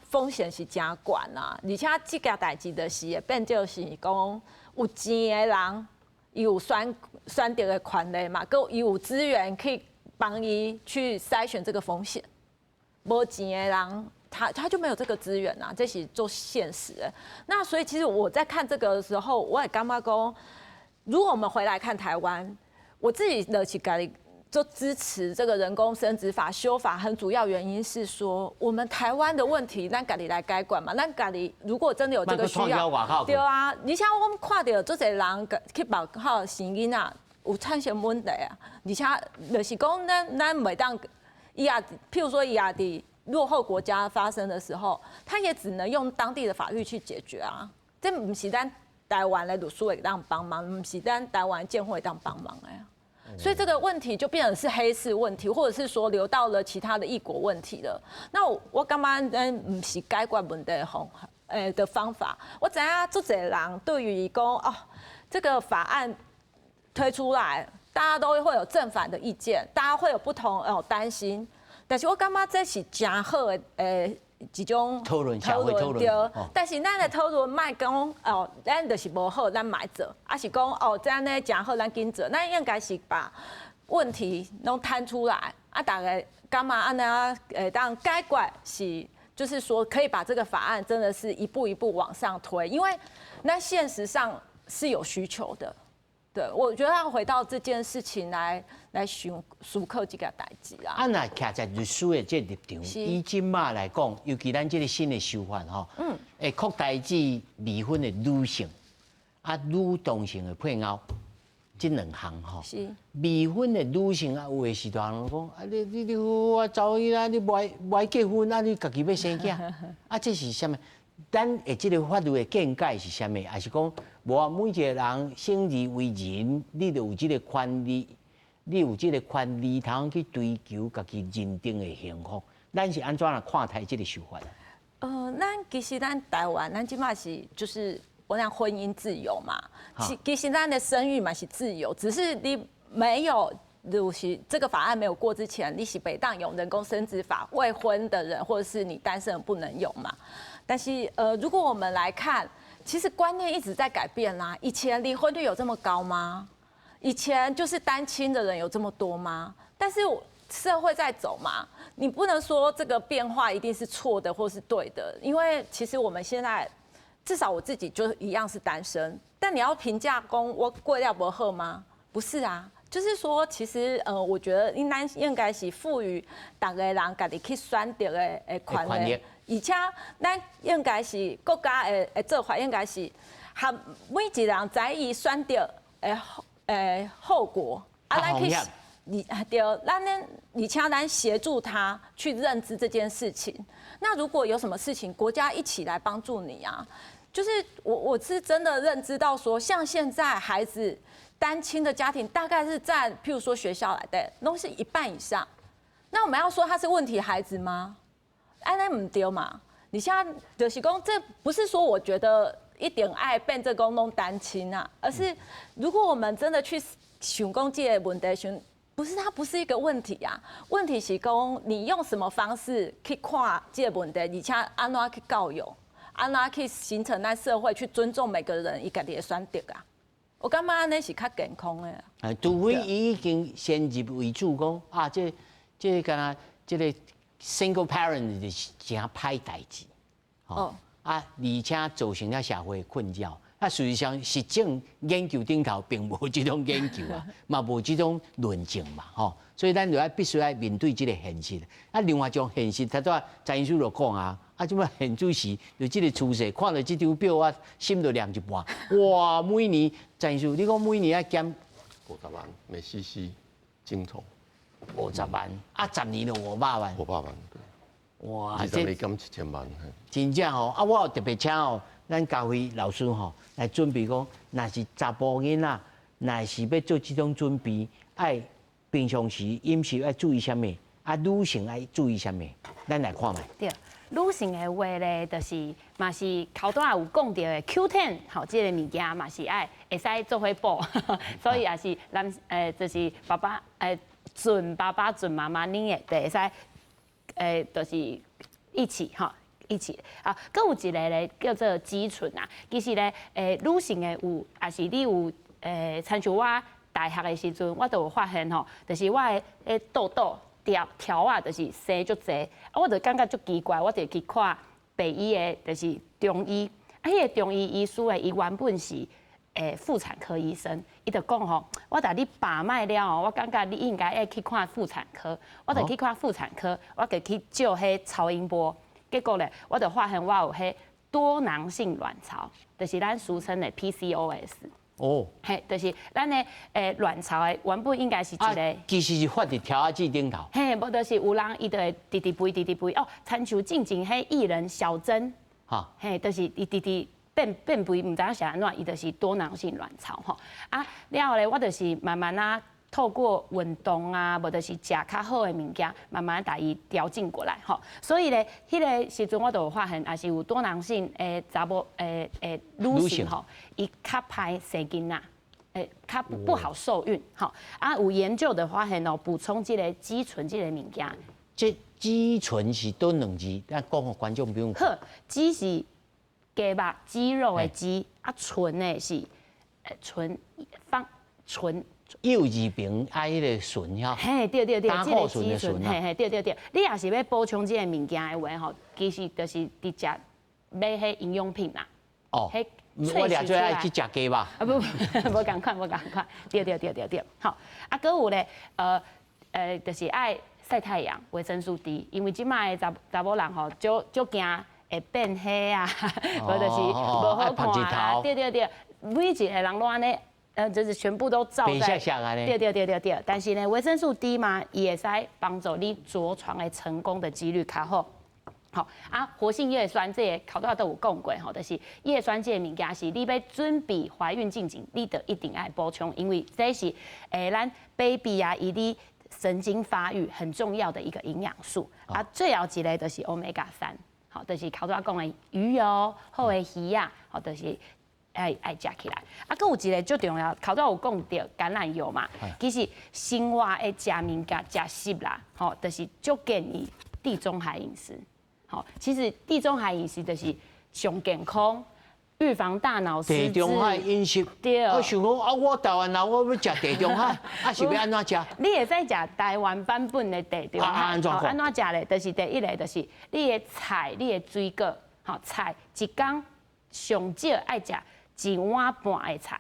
風險是誠懸啊，而且這件代誌就是會變做是講有錢的人。伊有選擇的權利嘛，閣伊有資源可以幫伊去篩選這個風險。無錢的人，他就沒有這個資源啊，這是足現實的。那所以其實我在看這個的時候，我會感覺講，如果我們回來看台灣，我自己的是家己就支持這個人工生殖法修法，很主要原因是說，我們台灣的問題，咱家己來解決嘛。咱家己如果真的有這個需要，對啊，你像我們看著足濟人去外口生囡仔，有產生問題啊，而且就是講咱袂當伊也，譬如說伊也佇落後國家發生的時候，他也只能用當地的法律去解決啊。這毋是咱台灣的律師會當幫忙，毋是咱台灣監護會當幫忙的。所以這個問題就變成是黑市問題，或者是說流到了其他的異國問題了。那我感覺咱毋是解決問題的方法。我知影足濟人對於講哦，這個法案推出來，大家都會有正反的意見，大家會有不同哦擔心。但是我感覺這是誠好的一種討論，社會討論。對，但是咱的討論莫講哦，咱就是無好，咱莫做，抑是講哦，這按呢誠好，咱緊做。咱應該是把問題攏攤出來，啊，逐家感覺按呢會當解決是，就是說可以把這個法案真的是一步一步往上推，因為那現實上是有需求的。對，我覺得要回到這件事情來想思考這個代誌啦。啊，若徛在律師的這個立場，以這馬來講，尤其咱這個新的修法吼，會擴大至未婚的女性，啊，女同性的配偶，這兩項吼。未婚的女性啊，有的時陣人講，啊，你我查某囡仔，你無愛結婚，啊，你家己欲生囝，啊，這是啥物？咱的這個法律的見解是啥物？抑是講無啊？每一個人生而為人，你就有這個權利，你有這個權利通去追求家己認定的幸福。咱是按怎來看待這個修法？咱其實咱台灣，咱這馬是就是我講婚姻自由嘛，其實咱的生育嘛是自由，只是你沒有。就是這個法案沒有過之前，你是袂當用人工生殖法，未婚的人或者是你單身不能用嘛。但是如果我們來看，其實觀念一直在改變啦。以前離婚率有這麼高嗎？以前就是單親的人有這麼多嗎？但是社會在走嘛，你不能說這個變化一定是錯的或是對的，因為其實我們現在至少我自己就一樣是單身，但你要評價講我過了無好嗎？不是啊。就是說，其實我覺得應該是賦予逐个人家己去選擇的權利，而且咱應該是國家的做法，應該是予每一個人知伊選擇的後果，啊，咱去，對，咱呢，而且咱協助他去認知這件事情。那如果有什麼事情，國家一起來幫助你啊。就是我是真的認知到說，像現在孩子單親的家庭大概是佔，譬如說學校內底，攏是一半以上。那我們要說他是問題孩子嗎？按呢毋對嘛。你現在就是講，這不是說我覺得一定愛變做講攏單親啊，而是如果我們真的去想講這個問題，想不是它不是一個問題啊。問題是講你用什麼方式去看這個問題，而且按怎去教育，按怎去形成咱社會去尊重每個人伊家己的選擇啊。我感覺按呢是較健康的。啊，除非伊已經先入為主講啊，這敢若這個 single parent 就是誠歹代誌，哦，啊，而且造成了社會困擾。啊，事實上實證研究頂頭並無這種研究啊，嘛無這種論證嘛，吼。所以咱就愛必須愛面對這個現實。啊，另外一種現實，頭拄仔詹醫師就講啊，啊，這擺現主時就這個趨勢，看著這張表啊，心就涼一半。哇，每年詹醫師，你講每年愛減 50萬每 CC 精蟲， 50萬，啊，10年就500萬。 500萬，對。哇， 20年減1000萬。真正吼，啊，我有特別請哦，咱家輝老師吼來準備講，若是查埔囡仔，若是欲做這種準備，愛平常時飲食愛注意啥物，啊，女性愛注意啥物，咱來看覓。對，女性的話咧，就是嘛是頭拄仔有講著的 Q10，吼，這個物件嘛是愛會使做伙補，所以也是男就是爸爸準爸爸準媽媽你會會使就是一起吼。一起啊，閣有一個咧叫做肌醇啊。其實咧，女性的有，抑是你有親像我大學的時陣，我就有發現吼，就是我的痘痘條條仔，就是生足濟，啊，我就感覺足奇怪，我就去看北醫的，就是中醫，啊，彼個中醫醫師的，伊原本是婦產科醫生，伊就講吼，我共你把脈了後，我感覺你應該愛去看婦產科，我就去看婦產科，我就去照彼超音波，結果咧，我就發現我有彼多囊性卵巢，就是咱俗稱的 PCOS。哦，嘿，就是咱的卵巢的原本應該是一個，其實是發佇條仔頂頭。嘿，無就是有人伊就會直直肥，直直肥哦，親像進前彼藝人小珍，哈，嘿，就是伊直直變變肥，毋知影是按怎，伊就是多囊性卵巢吼。啊，了後咧，我就是慢慢啊，透過運動啊，無就是食較好的物件，慢慢共伊調整過來吼。所以咧，彼個時陣我就有發現，也是有多囊性的查某的女性吼，伊較歹生囡仔，較不好受孕吼。啊，有研究的發現哦，補充這個肌醇這個物件。這肌醇是佗兩字？咱講予觀眾朋友。好，肌是肌肉肌肉的肌，啊醇呢是醇放醇。右字邊愛彼個醇吼，嘿，對對對，膽固醇的醇嘿嘿，對對對。你若是欲補充這個物件的話吼，其實就是直接買彼營養品啦。哦，我掠做愛去食雞肉。啊不，無仝款，無仝款。對對對對對，好。啊，閣有咧，就是愛曬太陽，維生素 D，因為這擺的查查某人吼，足足驚會變黑啊，無就是無好看啊。對對對，每一個人攏按呢。就是全部都罩在，對對對對對。但是呢，維生素 D 嘛，伊會使幫助你著床的成功的幾率較好。好啊，活性葉酸這个頭拄仔都有講過吼，就是葉酸這个物件是你欲準備懷孕進前，你就一定愛補充，因為這是咱 baby 啊，伊的神經發育很重要的一個營養素。啊，最後一個就是歐米伽三，好，就是頭拄仔講的魚油、好的魚仔，好，就是愛愛食起來。啊，閣有一個最重要，頭拄有講著橄欖油嘛，其實生活的食物件食食啦，吼，就是足建議地中海飲食。好，其實地中海飲食就是上健康，預防大腦失智。地中海飲食，對。我想講啊，我台灣人，我欲食地中海，啊是欲按怎食？你會使食台灣版本的地中海。按怎按怎食咧？就是第一个，就是你的菜，你的水果，吼菜一工上少愛食一碗半的菜。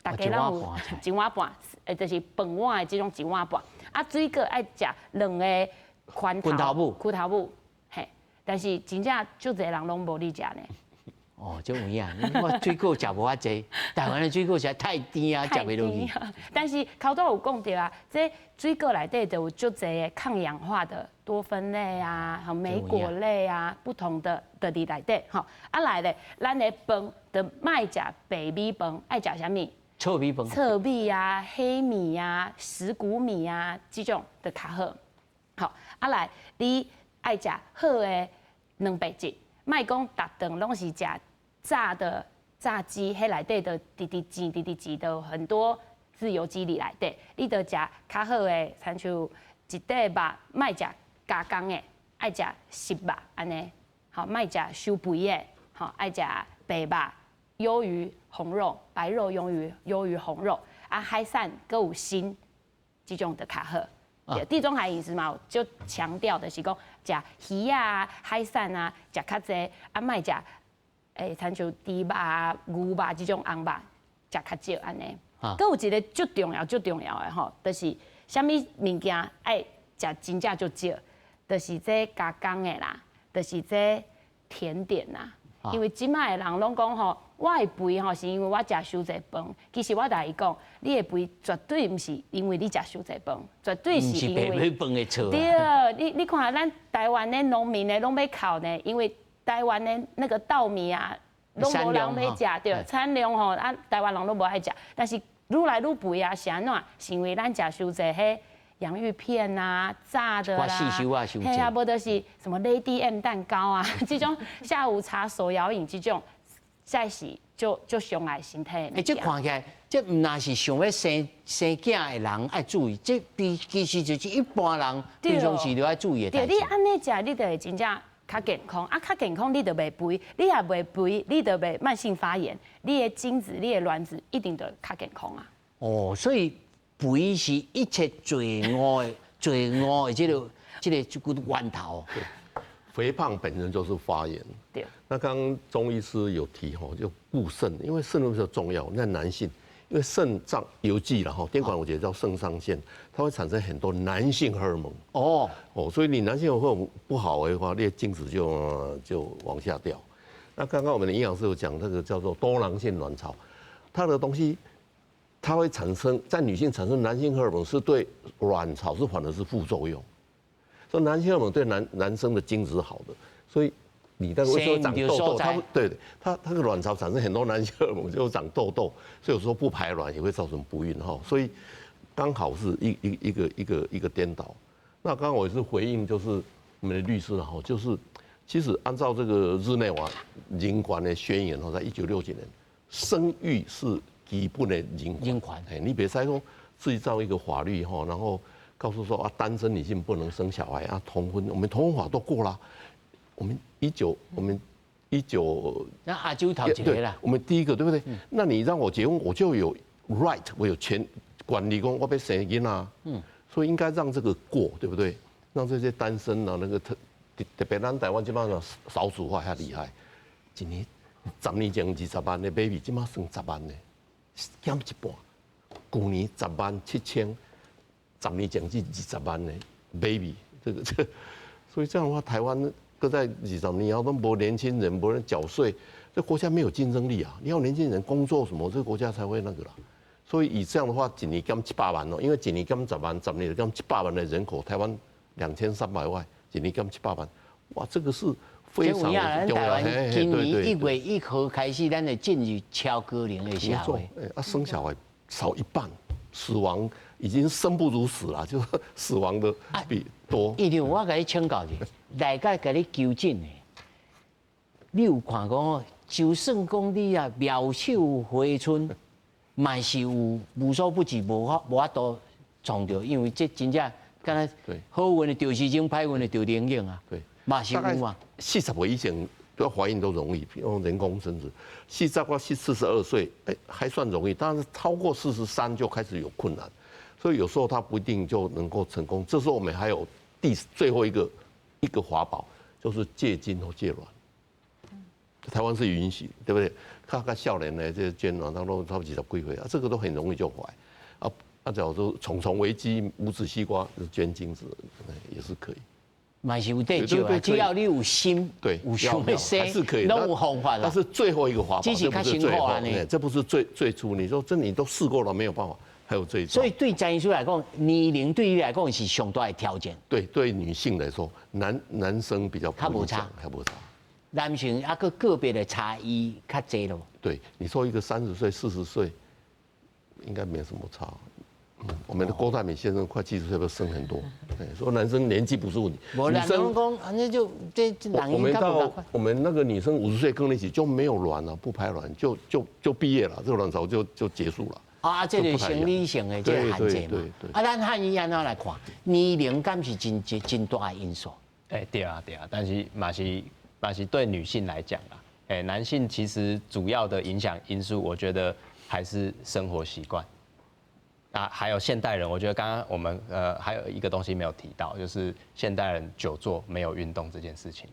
大家攏有一碗半，就是飯碗的這種一碗半。啊，水果愛食兩個拳頭母，拳頭母。但是真正足濟人攏無咧食呢。哦，這有影，我水果食無遐濟，台灣的水果實在太甜啊，食袂落去。但是頭拄有講著啊，這水果內底就有足濟的抗氧化的多酚類啊，和莓果類啊，不同的的佇內底吼。啊來咧，咱的飯就莫食白米飯，愛食啥物？糙米飯。糙米啊，黑米啊，十穀米啊，這種就較好。好，啊來，你愛食好的蛋白質，莫講逐頓攏是食炸的炸雞，彼內底就直直煎、直直煎，都很多自由基佇內底。你著食較好的，親像一塊肉，莫食加工的，愛食熟肉按呢。好，莫食傷肥的，好，愛食白肉優於紅肉，白肉優於優於紅肉。啊，海產閣有鋅，這種就較好。地中海飲食嘛，就強調的是講食魚啊、海產啊，食較濟，啊，莫食親像豬肉啊、牛肉這種紅肉，食較少按呢。閣有一個足重要、足重要的吼，就是啥物物件愛食真正足少，就是這加工的啦，就是這甜點啦。因為這擺的人攏講吼，我會肥吼，是因為我食傷濟飯。其實我共伊講，你會肥絕對毋是因為你食傷濟飯，絕對是因為飯的錯。對，你看咱台灣的農民呢，攏欲哭呢，因為台灣的那個稻米啊，攏無人欲食，對，產量吼啊，台灣人攏無愛食。但是愈來愈肥啊，是按怎？是因為咱食傷濟彼洋芋片啊，炸的啦，嘿啊，無就是什麼 Lady M 蛋糕啊，這種下午茶手搖飲這種，才是就就傷害身體。欸，這看起來，這毋但是想欲生生囝的人愛注意，這比其實就是一般人平常時都愛注意的。對，你按呢食，你就會真正較健康，啊，較健康你就袂肥，你若袂肥，你就袂慢性發炎，你的精子、你的卵子一定就較健康啊。哦，所以肥是一切罪惡的這個源頭。對，肥胖本身就是發炎。對。那剛剛鍾醫師有提吼，就顧腎，因為腎比較重要。那男性，因為腎臟有記了哈，電管我覺得叫腎上腺，它會產生很多男性荷爾蒙。哦哦，所以你男性荷爾蒙不好的話，你的精子就往下掉。那剛剛我們的營養師有講，那個叫做多囊性卵巢，它的東西，它會產生在女性產生男性荷爾蒙，是對卵巢是反而是副作用。所以男性荷爾蒙對男生的精子是好的，所以你那個為什麼長痘痘？它對它個卵巢產生很多男性荷爾蒙，就長痘痘，所以有時候不排卵也會造成不孕哈。所以剛好是一個顛倒。那剛剛我也是回應，就是我們的律師哈，就是其實按照這個日內瓦人權的宣言哈，在1969年，生育是基本的人權。人權。哎，你別再說制造一個法律哈，然後告訴說啊，單身女性不能生小孩啊，同婚，我們同婚法都過了。我們一九那亞洲頭一個啦。我們第一個對不對？那你讓我結婚，我就有 right，我有權管理講我欲生囡仔。所以應該讓這個過，對不對？讓這些單身啊，那個特別咱台灣這邊少子化較厲害，一年10年前20萬的 baby，這馬剩十萬的，減一半。舊年10萬7千，10年前是20萬的 baby，這個，所以這樣的話，台灣閣再20年後都無年輕人，無人繳稅，這國家沒有競爭力啊！你要年輕人工作什麼，這個國家才會那個啦。所以以這樣的話，一年減700萬哦，因為一年減十萬，10年就減七百萬的人口，台灣2300萬，一年減七百萬，哇，這個是非常重要。台灣今年1月1號開始，咱就進入超高齡的社會。啊，生小孩少一半，死亡已經生不如死了，就死亡的比多。醫生，我共你請教者，來共你求診的，你有看講，就算講你啊妙手回春，嘛是有無所不至，無法度創著，因為這真正敢若好運的著時鐘，歹運的著靈應啊。對，嘛是有啊。40歲以前要懷孕都容易，用人工生殖。40到42歲，哎，還算容易，但是超過43就開始有困難，所以有時候他不一定就能夠成功。這時候我們還有最後一個法寶，就是借精或借卵。台灣是允許，對不對？較少年的這捐卵，他都差不多20幾歲啊，這個都很容易就懷。啊啊，假如說蟲蟲危機，無子西瓜捐精子也是可以。嘛是有得救啊！只要你有心，有想欲生，還是可以，攏有方法。但是最後一個法寶，這是較辛苦啊！這不是最初，你說這你都試過了沒有辦法，還有這一招。所以對詹醫師來講，年齡對你來講是上大的挑戰。對，對女性來說，男生比較較無差，較無差。男性啊，閣個別的差異較濟咯。對，你說一個30歲、40歲，應該沒什麼差。我們的郭台銘先生快70歲，都生很多。對，說男生年紀不是問題。女生講，反正就這我們到我們那個女生50歲更年期就沒有卵了，不排卵就畢業了，這個卵巢就結束了。啊，這個生理性的這個限制嘛。啊，咱漢醫按怎來看，年齡敢是真真真大的因素？哎，對啊，對啊，但是嘛是對女性來講啦，哎，男性其實主要的影響因素，我覺得還是生活習慣。啊，還有現代人，我覺得剛剛我們還有一個東西沒有提到，就是現代人久坐沒有運動這件事情。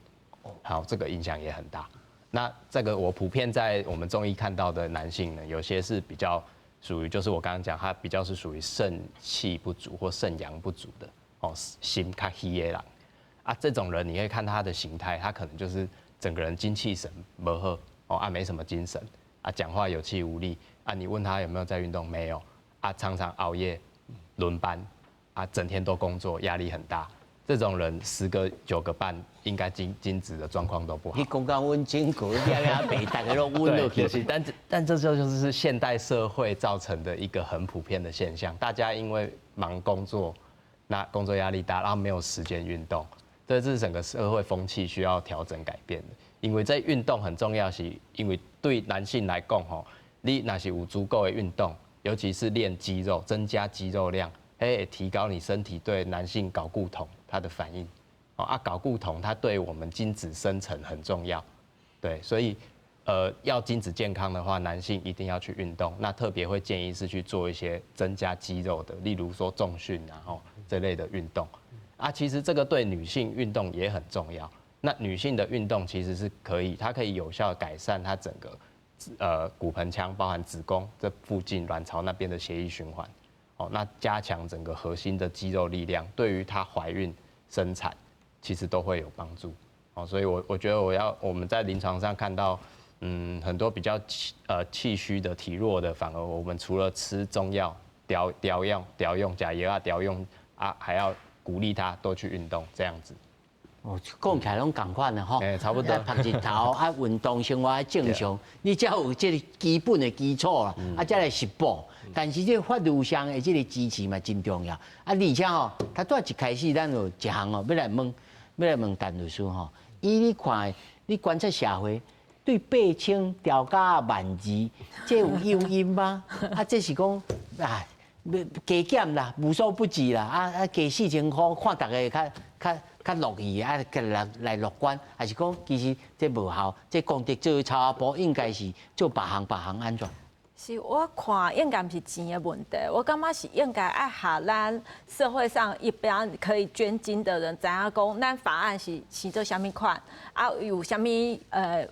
好，這個影響也很大。那這個我普遍在我們中醫看到的男性呢，有些是比較屬於，就是我剛剛講，他比較是屬於腎氣不足或腎陽不足的哦，心較虛的人。啊，這種人你可以看他的形態，他可能就是整個人精氣神無好哦，啊沒什麼精神啊，講話有氣無力啊，你問他有沒有在運動，沒有啊，常常熬夜、輪班啊，整天都工作，壓力很大。這種人10個9個半應該精子的狀況都不好。你講到阮整個了了白，大家攏穩落去。但這就是現代社會造成的一個很普遍的現象，大家因為忙工作，那工作壓力大，然後沒有時間運動。這是整個社會風氣需要調整改變的，因為這運動很重要，是因為對男性來講，吼，你若是有足夠的運動，尤其是練肌肉，增加肌肉量，會提高你身體對男性睾固酮它的反應。啊，睾固酮它對我們精子生成很重要，對，所以要精子健康的話，男性一定要去運動。那特別會建議是去做一些增加肌肉的，例如說重訓然後這類的運動。啊，其實這個對女性運動也很重要。那女性的運動其實是可以，它可以有效改善它整個骨盆腔，包含子宮這附近卵巢那邊的血液循環。哦，那加強整個核心的肌肉力量，對於她懷孕、生產，其實都會有幫助。哦，所以我覺得我們在臨床上看到，很多比較氣虛的、體弱的，反而我們除了吃中藥調調用調用食藥啊調用啊，還要鼓勵他多去運動，這樣子。哦，講起來攏仝款的吼，欸，差不多。曝日頭啊，運動生活正常，你才有這個基本的基礎啦，啊，才來食補。但是這個法律上的這個支持嘛，真重要。啊，而且吼，頭拄仔一開始咱有一項哦，欲來問陳律師吼，以你看，你觀察社會對八千調價萬二，這有誘因嗎？啊，這是講啊，加減啦，無所不至啦。啊啊，加4000箍，看大家較樂意啊，來樂觀，還是講其實這無效？這功德做草仔埔應該是做別項別項按怎？是我看應該毋是錢的問題，我感覺是應該愛予咱社會上一般可以捐精的人知影講，咱法案是做啥物款，啊有啥物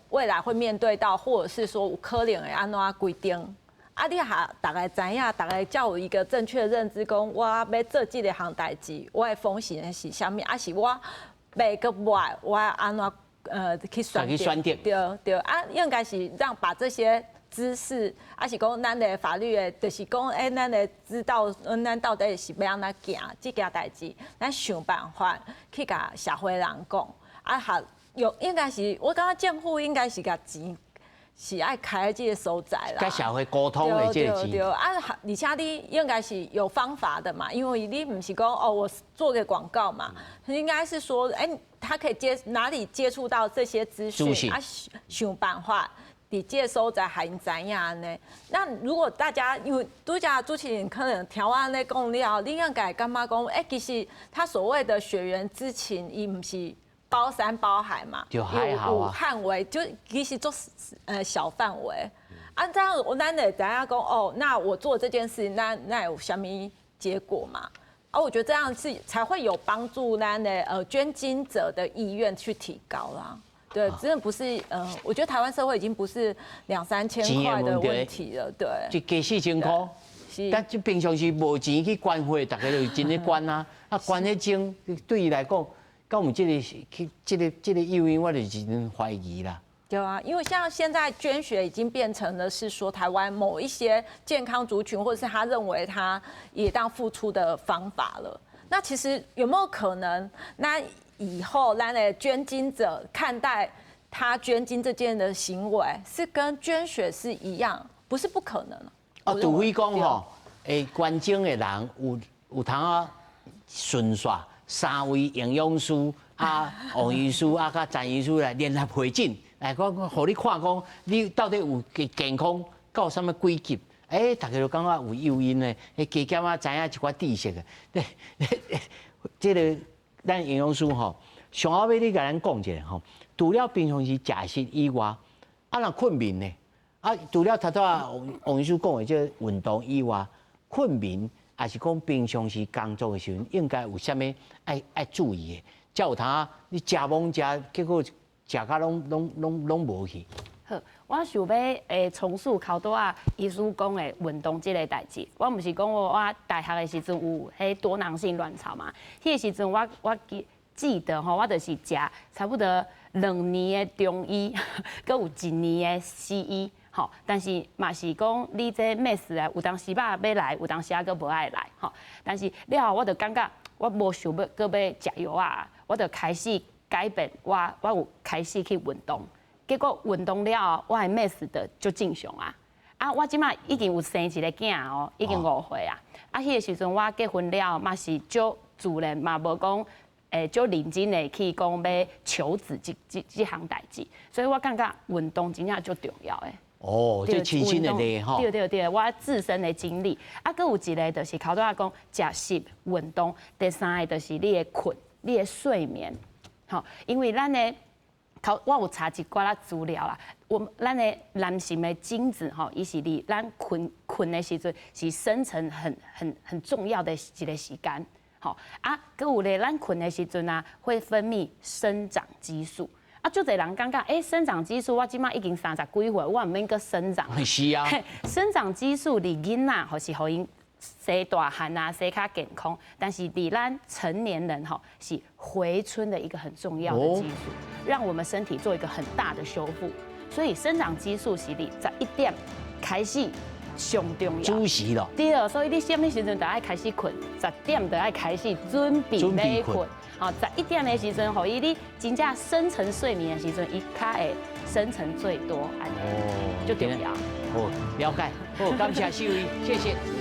未來會面對到，或者是說有可能會按怎規定。啊，你予大家知影，大家才有一個正確認知，講我欲做這個項代誌，我的風險是啥物，啊是我欲閣無愛，我按怎去選擇？對對，啊，應該是讓把這些知識，啊是講咱的法律的，就是講，欸，咱的知道，咱到底是欲按怎行這件代誌，咱想辦法去共社會人講，啊，予有應該是，我感覺政府應該是共錢是愛開這個所在啦，佮社會溝通的這個錢。對對啊，而且你應該是有方法的嘛，因為你毋是講哦，我做個廣告嘛，應該是說，欸，他可以接哪裡接觸到這些資訊啊，想辦法。佇這個所在予𪜶知影呢？那如果大家因為拄才主持人可能聽我按呢講了，你應該感覺講，欸，其實他所謂的血緣之情，伊毋是包山包海嘛，就還好啊，範圍就其實做小範圍。啊，這樣咱會知影講哦，那我做這件事，那有啥物結果嘛？啊，我覺得這樣是才會有幫助，咱的捐精者的意願去提高啦。對，真的不是，我覺得台灣社會已經不是兩三千塊的問題了，對。就加4000箍，但這平常時無錢去捐血，大家就真咧捐啊，啊捐彼種對伊來講，敢有這個去這個誘因，我就真懷疑啦。對啊，因為像現在捐血已經變成了是說台灣某一些健康族群，或者是他認為他也當付出的方法了。那其實有沒有可能？那以後咱的捐精者看待他捐精這件的行為，是跟捐血是一樣，不是不可能。哦，除非講吼，會捐精的人有通啊順紲三位營養師啊、王醫師啊、佮陳醫師來聯合會診，來講，予你看講你到底有健康到啥物幾級？欸，大家都感覺有誘因的，彼加減仔知影一寡知識的。對，這個咱營養師吼，上後尾你共咱講一下吼，除了平常時食食以外，啊，若睏眠呢？啊，除了頭拄仔王王醫師講的這個運動以外，睏眠抑是講平常時工作的時陣，應該有啥物愛注意的？才有通你食罔食，結果食甲攏無去。好，我想欲重述頭拄仔醫師講的運動這個代誌。我毋是講我大學的時陣有彼多囊性卵巢嘛？彼個時陣我記得吼，我就是食差不多2年的中醫，閣有一年的西醫，吼。但是嘛是講你這 mess 啊，有當時仔欲來，有當時仔閣無愛來，吼。但是了後我就感覺我無想欲閣欲食藥啊，我就開始改變我，我有開始去運動。結果運動了後，我的 mess 就足正常啊！啊，我這馬已經有生一个囝哦，已經5歲啊！啊，彼個時陣我結婚了，嘛是足自然，嘛無講足認真的去講欲求子這項代誌，所以我感覺運動真正足重要的。哦，這親身的例吼。對對對，我自身的經歷。啊，閣有一個就是頭拄仔講食食運動，第三個就是你的睏，你的睡眠。吼，因為咱的頭我有查一寡仔資料啦，我咱的男性的精子吼，伊是佇咱睏睏的時陣是生成很很很重要的一個時間，吼啊，閣有咧，咱睏的時陣啊，會分泌生長激素。啊，足濟人感覺，欸，生長激素，我這馬已經三十幾歲，我毋免閣生長。是啊。生長激素佇囡仔，予是予𪜶生大漢啊，生較健康。但是佇咱成年人吼，是回春的一個很重要的激素，讓我們身體做一個很大的修復。所以生長激素是佇11點開始上重要。準時咯。對，所以你啥物時陣就愛開始睏，十點就愛開始準備欲睏。好，11點的時陣，予伊你真正深層睡眠的時陣，伊較會生成最多，哦，就重要。好，了解。好，感謝秀儀，謝謝。